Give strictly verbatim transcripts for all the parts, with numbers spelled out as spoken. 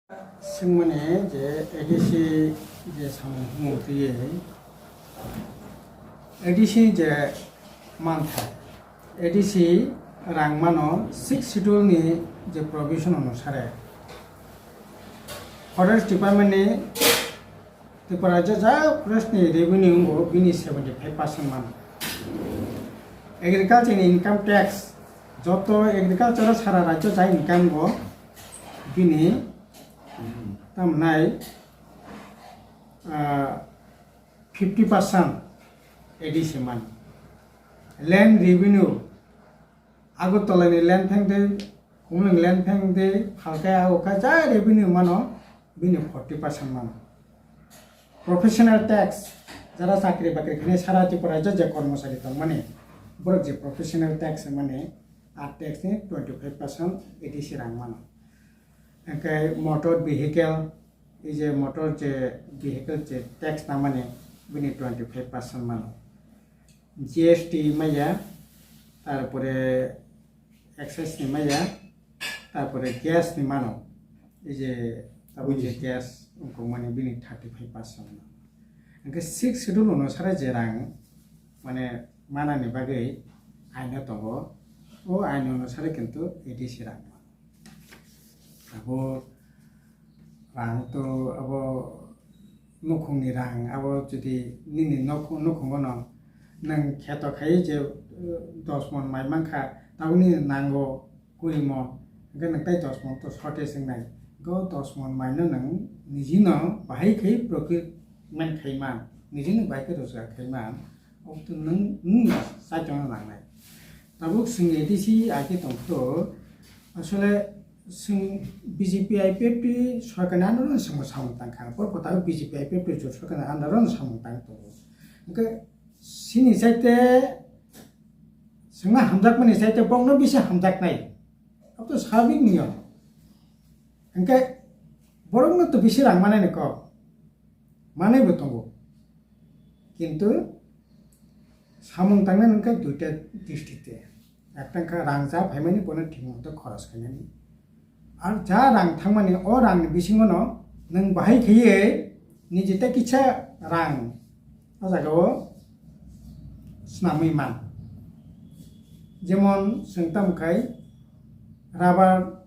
Swngmani je A D C je samung hwnwi twiwi, A D C je manthai, A D C rang mano Sixth Schedule ni je provision onusare Forest Department ni Tripura rajyo ja forest ni revenue wngbo bini seventy five percent mano. Agriculture ni income tax joto agriculture sara rajyo ja income go bini tamnai, ah, fifty percent A D C mano. Land revenue Agartala ni land pheng de, Khumulwng land pheng de, phalkai ago kha ja revenue mano, bini forty percent mano. Professional tax, jara chakri bakri khainai sara Tripura rajyo je kormosari tongmani, borok je professional tax mani, a tax ni twenty five percent A D C rang mano. Hingke motor vehicle, ei je motor je vehicle je tax namani, bini twenty five percent mano. G S T maya, tarpore excise ni maya, tarpore gas ni mano. Ei je tabuk je gas wngkukmani bini thirty five percent mano. Hingke Sixth Schedule onusare je rang mane manani bagwi aino tongo, o aino onusare kintu A D C rang mano. Abo rang to abo nukhungni rang, abo jodi nini nukhung, nukhungo no nwng kheto khai je, uh, dos mon mai mankha, tabuk nini nango kuri mon, hingke nwng tai dos mon to shortage wngnai. Go dos mon mai no nwng niji no bahai khai procurement khai man, niji no bahai khe rojgar khai man. Oboto nwng, nwng saichung nangnai. Tabuk chwng A D C age tongphuru, asole chwng B J P I P F T sorkarni under o chwngbo samung tangkha. Bo kwtal B J P I P F T jot sorkarni under o samung tang tongo. Hwnkhe chini chaite chwngno hamjakmani chaite bokno bisi hamjaknai. Aboto swabik niyom. Hwnkhe borokno to bisi rang manani kok. Manwi bo tongo. Kintu samung tangnai wngkha duita district-e. Ekta wngkha rang ja phaimani bono thik moto khoros khainani. Ar ja rang thangmani, o rangni bisingono nwng bahai khaiwi niji tei kisa rang o jagao swnamwi man. Jemon chwng tamo khai rubber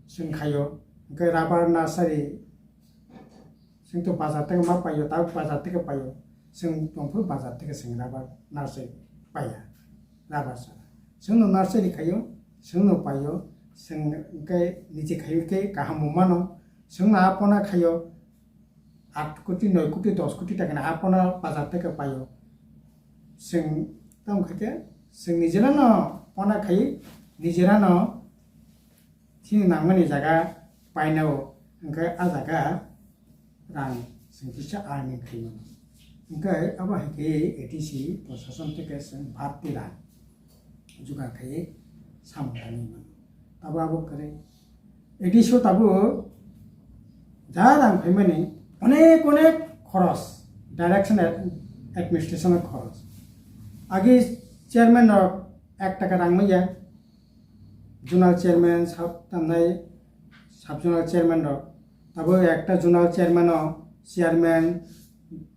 chwng khaio, hwnkhe rubber nursery Chwng to bazar theke ma paio, tabuk bazar theke paio. Chwng tongphuru bazar theke chwng rubber nursery paiya, rubber sara. Chwngno nursery khaio, chwngno paio, chwng hwnkhe niji khaio khe kaham bo mano. Chwngno a pona khaio, aat koti, noi koti, dos koti takani a pona bazar theke paio. Chwng tamo khaikhe chwng nijera no pona khai, nijera no Chini nangmani jaga painao, hwnkhe a jaga rang chwng kisa earning khaimano. Hwnkhe abo hai khe A D C prosason theke chwng bhatti rang jugar khaiwi samung tangwi mano. Abo abo kwrwi. A D C o tabuk ja rang phaimani onek onek khoros, direction ad-, administration o khoros. Agi chairman rok ek taka rang manya, zonal chairman, sub, tamnai sub zonal chairman rok. Abo ekta zonal chairman o chairman,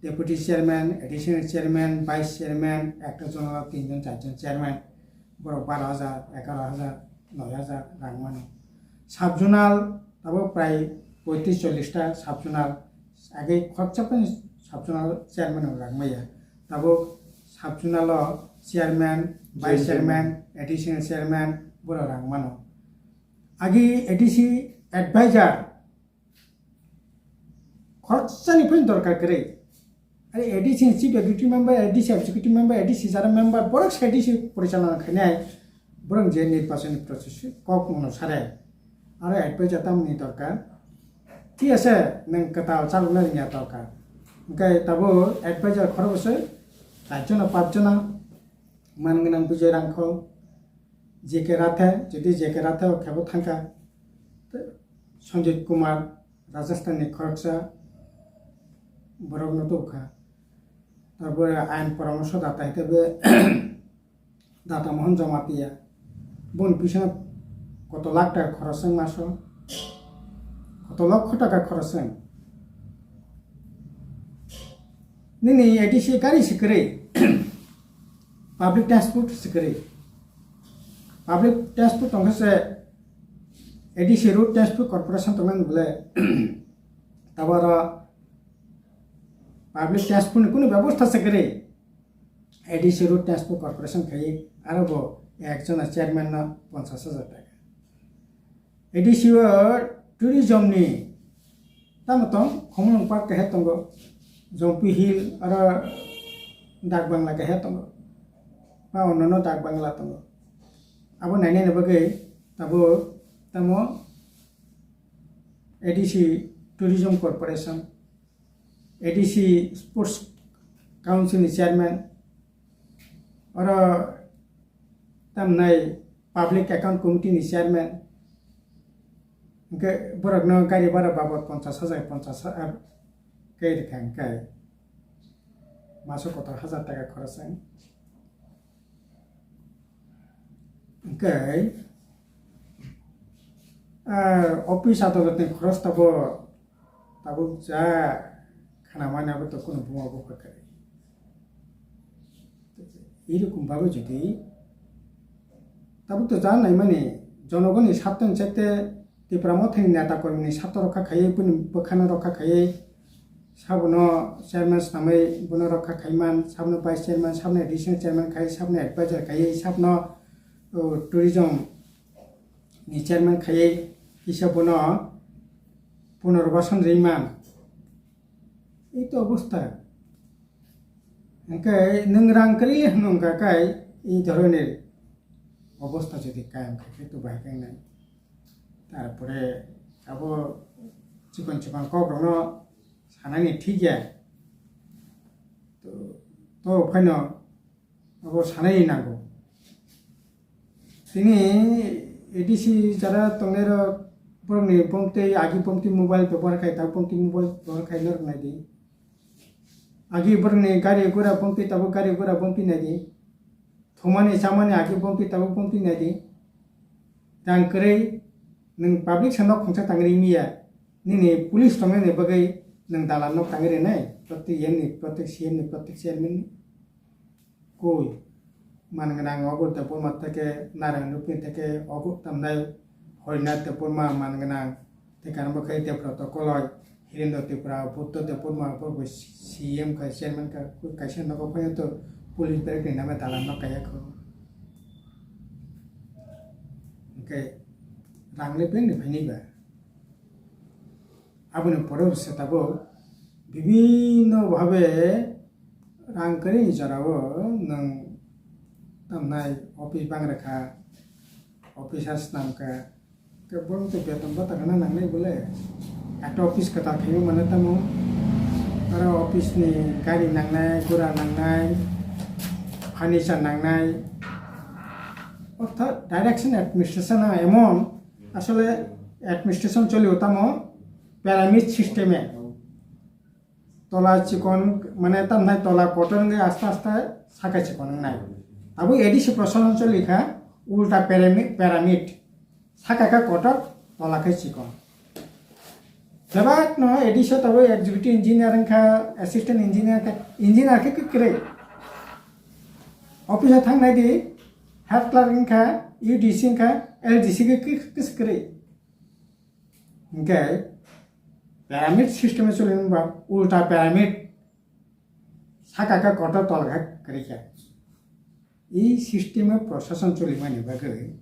deputy chairman, additional chairman, vice chairman, ekta zonal o tinjon charjon chairman. Borok baro hajar, egaroh hajar, noi hajar rang mano. Sub zonal abo prai poitris chollish ta sub zonal. Age khoroksa phano sub zonal chairman rang maya. Tabuk sub zonal o chairman, vice chairman, additional chairman, borok rang mano. Agi A D C advisor khoroksa ni phano dorkar kwrwi. Are A D C ni chief executive member, A D C executive member, A D C general member, borok se A D C porichalona khainai, borok je nirbachon ni process kok mano sare. Aro advisor tamni dorkar. Thik ase, nwng kwtal chalokna rwngya dorkar. Hwnkhe tabuk advisor khoroksa, char jona, panch jona, man gwnang Bijoy Rangkhol, J K Rathe, jodi J K Rathe o khebo thangkha, tei Sanjit Kumar, Rajasthan ni khoroksa borokno tubukha. Tabuk ain poramorso data hwnkhe be Data Mohan Jamatia, boni bisingo koto lakh taka khorok wng maso, tolok kho taka khoroswng. Nini A D C gari se kwrwi, public transport se kwrwi. Public transport tongkha se A D C Road Transport Corporation tongmani bole. Taboro public transport ni kunu bebosta se kwrwi. A D C Road Transport Corporation khai aro bo ekjona chairman no ponchas hajar taka. A D C o tourism ni tamo tong, Khumulwng Park kahe tongo, Jompi Hill aro Dak Bangla kahe tongo, ba onnono Dak Bangla tongo. Abo nainani bagwi tabuk tamo A D C Tourism Corporation, A D C Sports Council ni chairman, oro tamnai Public Account Committee ni chairman, hwnkhe borokno gari bhara babot ponchas hajar, ponchas hajar khe rwkha hwnkhe maso kotor hajar taka khoroswng. Hwnkhe, ah, office adolotni khoroksa bo tabuk ja khanamani abo to kunu buma bupha kwrwi. Irokom babu jodi tabuk to ja naimani jonogoni satton chaite Tipra Mothani neta kormini sato rokha khaiwi, bini bwkhano rokha khaiwi, sabono chairman swnamwi bono rokha khaiman, sabono vice chairman, sabono additional chairman khai, sabono advisor khai, sabono, o, tourism ni chairman khai, kisa bono punarbasan rwiman. Ei to obostha. Hwnkhe nwng rang kwrwi le hwnwi wngkha kai, ei dhoroner obostha jodi kayam khaikhe to bahai khe wngnai. Tarpore abo chikon chikon kokrokno sanani thik ya. To, to phaino abo sanai nango. Tini A D C jara tongnai rok borokni bomtwi agi bomtwi mobile bebohar khai ta bomtwi mobile bebohar khai norok nai di. Agi borokni gari gura bomtwi tabuk gari gura bomtwi nai di. Thumani chamani agi bomtwi tabuk bomtwi nai di. Rang kwrwi nwng public se nok khungsa tangri miya. Nini police tongnai ni bagwi nwng dalan nok tangri nai. Protek yemni, protek C M ni, protek chairman ni. Koi, man gwnang ogo Debbarma theke, Narayan Rupni theke ogo tamnai Horinath Debbarma man gwnang, theke aro bo khe Debbrata Koloi, Hirendra Tripura, Buddha Debbarma, bo bo C M kha, chairman kha, koi kaisa nogo phai to police berek ni name dalan no kaya kho. Hwnkhe rang le beng ni phaini ba. Aboni pore se tabuk bibhinno bhabe rang kwrwini jorao nwng tamnai office bang rwkha, officer swnamkha, khe borok tei beton bata gana nangnai bole. Ekta office kwtal khaima mano tamo, aro office ni gari nangnai, gura nangnai, furniture nangnai, ortho direction administration emon asole administration choli o tamo pyramid system e. Tola chikon, mane tamnai tola kotor wngwi aste aste saka chikon wngnai. Abo A D C prosason choli kha ulta pyramid, pyramid. Saka kha kotor, tola khe chikon. Bebak no A D C o tabuk executive engineer wngkha, assistant engineer khe, engineer khe kwrwi. Office o thang nai di, head clerk wngkha, U D C wngkha, L D C khe kwrwi. Hwnkhe pyramid system o choli wngba ulta pyramid, saka khe kotor, tola khe kwrwi khe. I system o prosason cholimani bagwi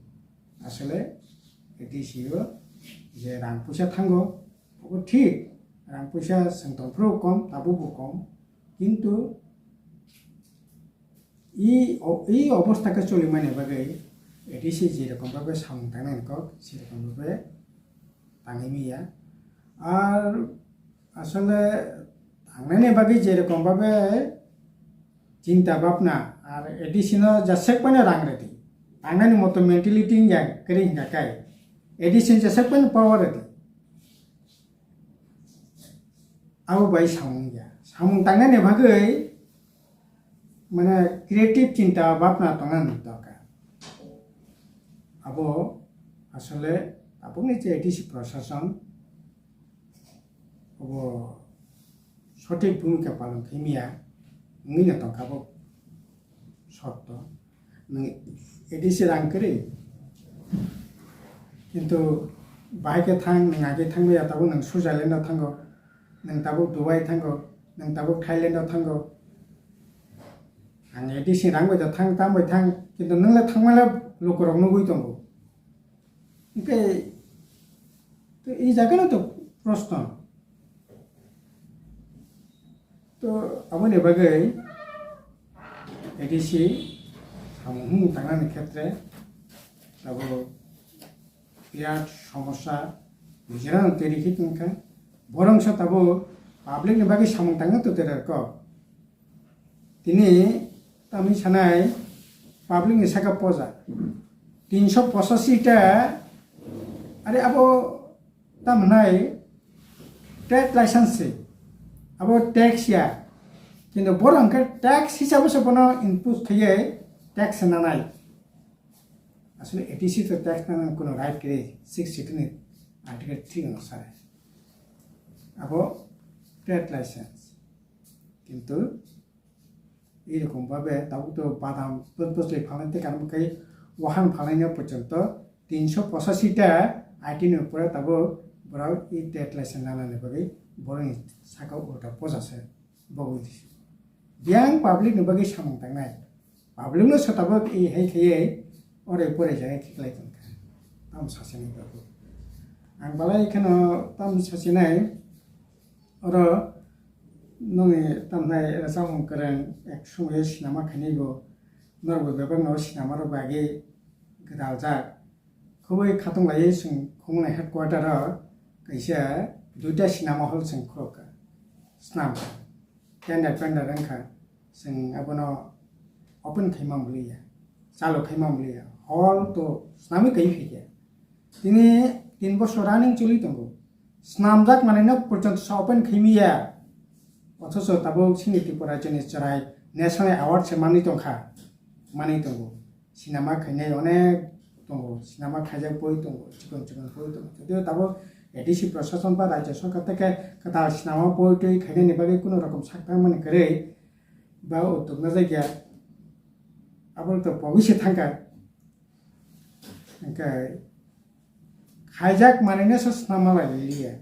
asole A D C o je rang puisa thango, obo thik, rang puisa chwng tongphuru kom, tabukbo kom, kintu i o-, i obostha khe cholimani bagwi A D C jerokom bhabe samung tangnani kok, serokom bhabe tangwi manya. Ar asole tangnani bagwi jerokom bhabe chinta bhabna, ar A D C no jesek phano rang rwdi, tangnani moto mentality wngya kwrwi hwnkha khe A D C no jesek phano power rwdi. Abo bai samung ya. Samung tangnani bagwi mane creative chinta bhabna tongnani dorkar. Abo asole tabukni je A D C prosason obo sothik bhumika palon khaimaya wngwi no tongkha bo sotto. Nwng A D C rang kwrwi, kintu bahai khe thang, nwng age thangmaya, tabuk nwng Switzerland o thango, nwng tabuk Dubai thango, nwng tabuk Thailand o thango. Ang A D C rang bai da thang, tam bai thang, kintu nwng le thangmale lukurok nugwi tongo. Hingke to i jaga no to proshno. To aboni bagwi A D C samung humung tangnani khetre tabuk birat somosya nijera no teri khe tongkha. Borok wngsa tabuk public ni bagwi samung tangna to tera kok. Tini tamni sanai public ni saka poja. Tinsho pochashi ta, are abo tamhnai trade license se. Abo tax ya. Kintu borok hwnkhe tax hisabo se bono impose khaiye tax nanai. Asole A D C to tax nana kuno right kre, Sixth Schedule ni Article three no sare. Abo trade license. Kintu Erokom babe tabuk to badam bwsli phalnai tei kanwi kai wahan phalnaino porjonto tinsho pochashi ta item ni upore tabuk borok i trade license nanani bagwi borokni saka ulta poja se bogwi di se. Biyang public ni bagwi samung tangnai. Public no se tabuk i hai khaiwi ore pore jaga khiklai tongkha. Tamo sasinai tabuk. Ang balai kheno tamo sasinai. Oro nongni tamnai rwchapmung kwrwng ek somoio sinama khainai bo, norokbo bebakno sinama rok bai age gwdaljak. Khobwi khatung laiwi chwng Khumulwng headquarter o kaisa duita sinama hall chwng khulukha, swnamkha, tender pender wngkha, chwng abono open khaima manliya, chalu khaima manliya, hall to swnamwi kai phaikha. Tini tin bosor running choli tongo. Snamjak manwino porjonto sa open khaimiya. Othocho tabuk chini Tripura rajyoni chwrai national award se manwi tongkha, manwi tongo. Sinama khainai onek tongo, sinama khaijak boi tongo, chikon chikon boi tongo. Jodiyo tabuk A D C prosason ba rajya sorkar theke kwtal sinama boi twi khainani bagwi kunu rokom sak tangmani kwrwi ba uddog najakya. Abo to pogwi se thangkha. Hwnkhe khaijak manwino se swnamna lai liya.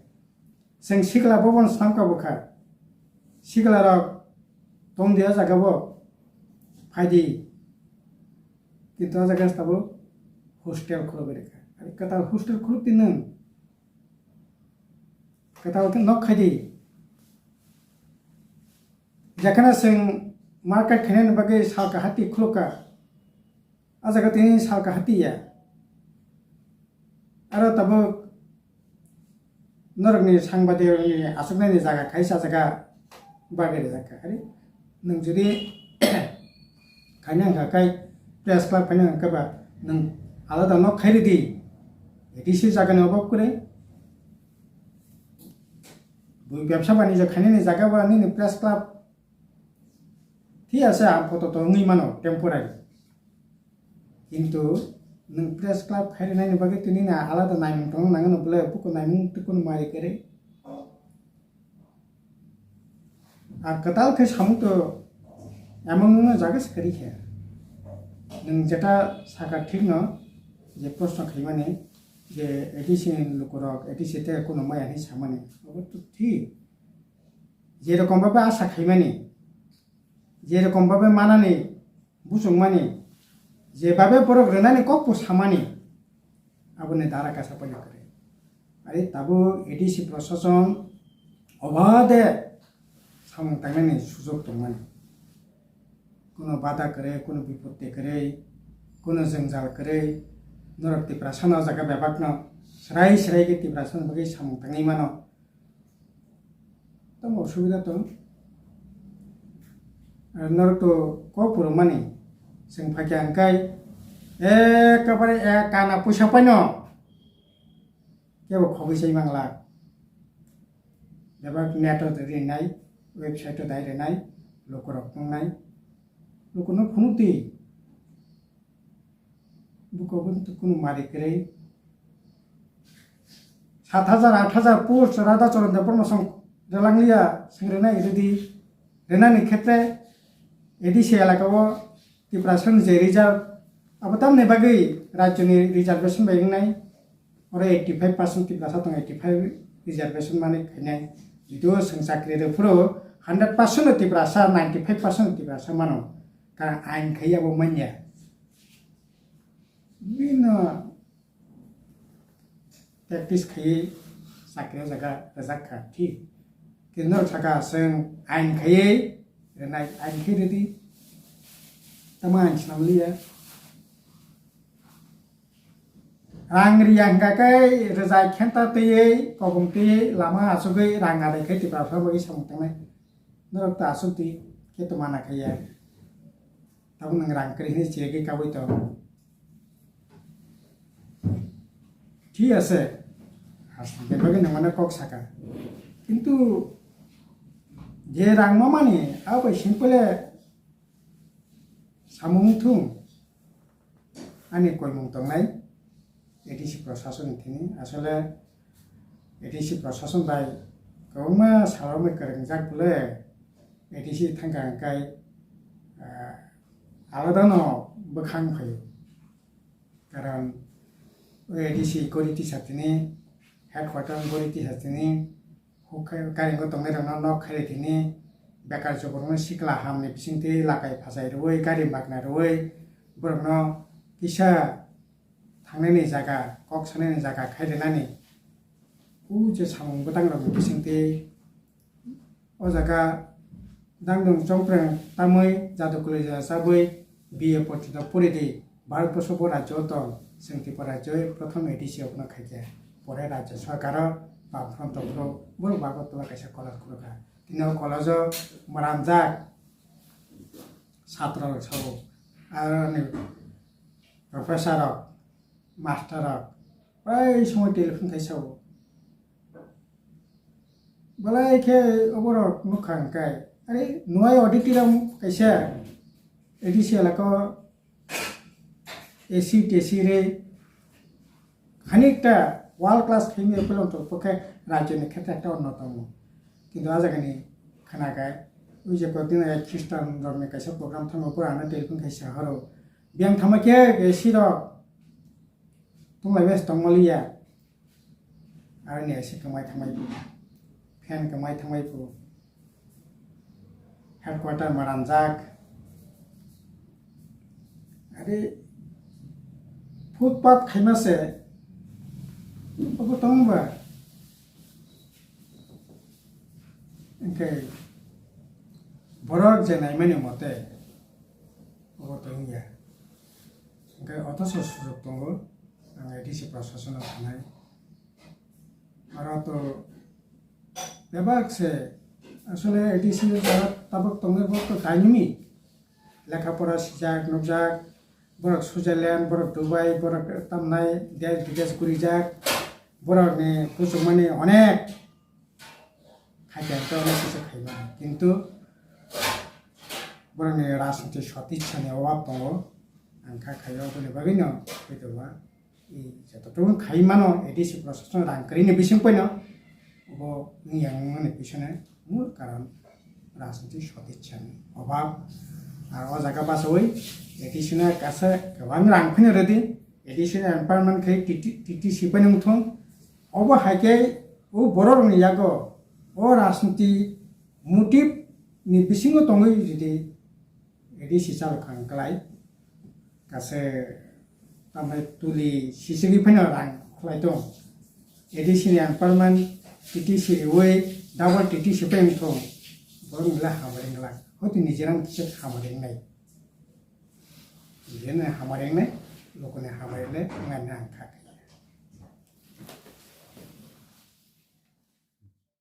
Chwng sikla bobono swnamkha bwkha. Siklarok tongdi o jaga bo, phaidi. Kintu o jaga tabuk hostel khulugwi rwkha. Kwtal hostel khulukdi nwng. Kwtal khe nok khaidi. Jekheno chwng market khainani bagwi salka hati khulukha. O jaga tini salka hati ya. Aro tabuk norokni sangbadirokni achuknaini jaga kaisa jaga bagwi rijak kha. Ari nwng jodi khaina wngkha khai press club khaina wngkha ba nwng alada nok khai ridi. A D C jagani obo kwrwi. Bui bebsa banijyo khainani jaga ba nini press club. Thik ase, ang poto to wngwi mano temporary. Kintu nwng press club khai rwnaini bagwi tini na alada naimung tongna nango no bwle, buko naimung tei kunu mari kwrwi. Ang kwtal khe samung to emon wngno jaga se kwrwi khe. Nwng jeta saka thik no je proshno khaimani je A D C ni lukurok A D C te kunu maya hinwi samani. Obo to thik. Je rokom babe asa khaimani, je rokom babe manani, buchungmani, je babe borok rwnani kokbo samani, aboni dara kasa paina kwrwi. Ari tabuk A D C prosason obade samung tangnani sujok tongmani. Kuno bada kwrwi, kuno bipotti kwrwi, kuno jwngjal kwrwi, norok Tiprasano o jaga bebakno srai srai khe Tiprasano bagwi samung tangwi mano. Tamo osubida tong. Ar norok to kok phuru mani. Chwng phaikha hwnkhe ekebare e kana puisa paino. Kebo khogwi sai mangla. Bebak net o rinai, website o dai rinai, lukurok tongnai. Lukurok phunukdi. Buko bo kunu mari kwrwi. Sat hajar, aat hajar post Radha Charan Debbarma song Rwlangliya, swng rwnai rwdi. Rwnani khetre A D C elaka o Tiprasani je reserve, abo tamni bagwi rajyoni reservation bai wngnai? Oro eighty five percent Tiprasa tongo, eighty five reservation mani khainai. Jodi o swng chakri rw phuru hundred percent o Tiprasa, ninety five percent o Tiprasa mano. Ka ain khai abo manya. Bino practice khaiwi chakri o jaga rwjak kha, thik. Khe norok saka chwng ain khaiwi rwnai, ain khai rwdi. Tamo ain swnam liya. Rang riya hwnkha khe rwjai khenta twiwi, kobong twiwi, lama achugwi rang adai khai Tiprasa bagwi samung tangnai. Norok ta achuk di, khe to mana khaiya. Tabuk nwng rang kwrwi hwnwi chirigwi kabui tong. Thik ase, haste bebagwi nwng mano kok saka. Kintu je rang mamani, abo bai simple samung thung. Ani koimung tongnai A D C prosason ni thini. Asole A D C prosason bai kwbangma salrokni kwrwngjak bole A D C thangkha hwnkhe, ah, alada no bwkhang phaio. Karon o A D C gori tisa tini, headquarter gori tisa tini, huk khai, gari o tongnai rok no nok khai tini, bekar chobor no sikla ham ni bising twi lakai phasai rwui, gari magna rwui, borok no kisa thangnani jaga, kok sanani jaga khai rwnani. O je samung bwtang rok ni bising twi o jaga dangdong chongpreng tamwi jadu kwlwi jaya chabwi B A porjonto pori di. Bharat borso bo rajyo o tong, chwng Tripura rajyo o prothom A D C obono khaikha. Pore rajyo sarkar o Bamfront o phuru borok bago tola kaisa college khulukha. Tini o college o mranjak satro rok sabo. Aroni professor rok, master rok, bai somoi telephone khai sabo. Belai khe oborok nukha hwnkhe, are nuai auditorium kaisa A D C elaka o A C T C re khanikta world class khaimya belong tongkhe rajyoni khetre ekta onnotomo. Kintu a jagani khwnakhai, ui je kotini Christian rokni kaisa program thango, pura ano telephone khai sa horo. Biyang thangma khe A C rok tonglai bes tongmaliya. Aroni A C kwmai thangmai phu, fan kwmai thangmai phu, headquarter maranjak. Are footpath khaima se obo tong ba? Hwnkhe borok je naimani mote obo tong ya. Hwnkhe otoso sujok tongo, ang A D C prosasono sanai. Aro to bebak se asole A D C tabuk tongnai bo to dynamic. Lekha pora sijak, nukjak, borok Switzerland, borok Dubai, borok tamnai desh bidesh gurijak, borokni kuchukmani onek khaikhe hwnkhe onek kisa khaimani. Kintu borokni rajniti sotitsani obab tongo, ang kha khaio, aboni bagwino hwnkhe ba. Jototono khai mano A D C prosason rang kwrwini bising poino, obo wngya wngmani pisone mul karon rajniti sotitsani obab. Ar o jaga bachawi A D C no kasa kwbang rang phino rwdi, A D C no empowerment khai T T C bai nung thung. Obo hai khe o borok rokni yago o rajniti motive ni bisingo tongwi jodi A D C chalo kha hwnkhe lai kase tambai tuli sisigi phano rang khlai tong. A D C ni empowerment T T C riwi double T T C pai wngthong. Borok ni le hamari wngla. Hoti ni jiram kisa hamari wngnai. Jene hamari wngnai, lokoni hamari le wngnai ang kha khe.